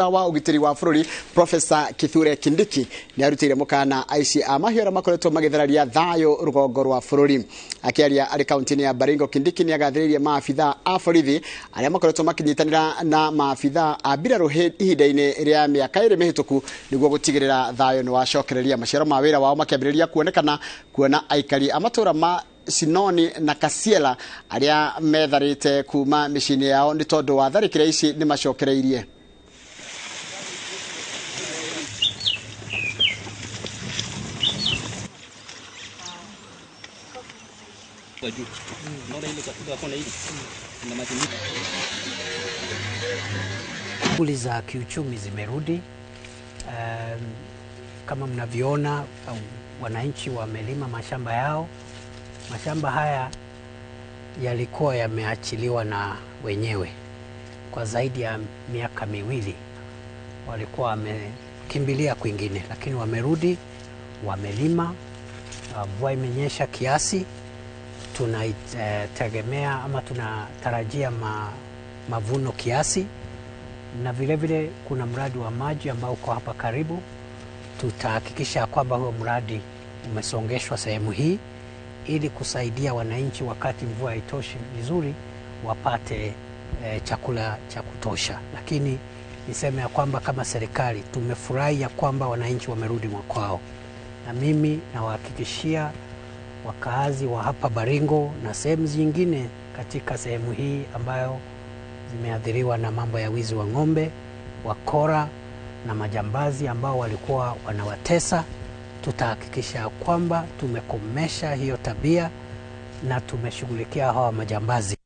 Wa ũgitĩri wa bũrũri Professor Kithure Kindiki nĩ arutĩire mũkana aici a mahiũ arĩa makoretwo magĩthararia thayũ rũgongo rwa bũrũri. Akĩaria arĩ kaunti-inĩ ya Baringo, Kindiki nĩ agathĩrĩirie maabitha a borithi arĩa makoretwo makĩnyitanĩra na maabitha a mbirarũ ihinda-inĩ rĩa mĩaka 2 mĩhĩtũku nĩguo gũtigĩrĩra thayũ nĩ wacokereria. Maciaro ma wĩra wao makĩambĩrĩria kuonekana kuona aikari a matũũra ma Sinoni na Kasiela arĩa metharĩte kuma mĩciĩ-inĩ yao nĩ tondũ wa tharĩkĩra ici nĩ macokereirie. Shughuli za kiuchumi zimerudi. Kama mnavyoona, wananchi wamelima mashamba yao. Mashamba haya yalikuwa yameachiliwa na wenyewe kwa zaidi ya miaka 2. Walikuwa wamekimbilia kwingine, lakini wamerudi, wamelima. Mvua imenyesha kiasi, tunategemea ama tunatarajia mavuno kiasi, na vile vile kuna mradi wa maji ambao uko hapa karibu. Tutahakikisha kwamba huo mradi umesongeshwa sehemu hii ili kusaidia wananchi wakati mvua haitoshi vizuri wapate chakula cha kutosha. Lakini niseme ya kwamba kama serikali tumefurahi ya kwamba wananchi wamerudi mwakwao, na mimi nawahakikishia wakaazi wa hapa Baringo na sehemu zingine katika sehemu hii ambayo zimeathiriwa na mambo ya wizi wa ng'ombe, wakora na majambazi ambao walikuwa wanawatesa, tutahakikisha kwamba tumekomesha hiyo tabia na tumeshughulikia hawa majambazi.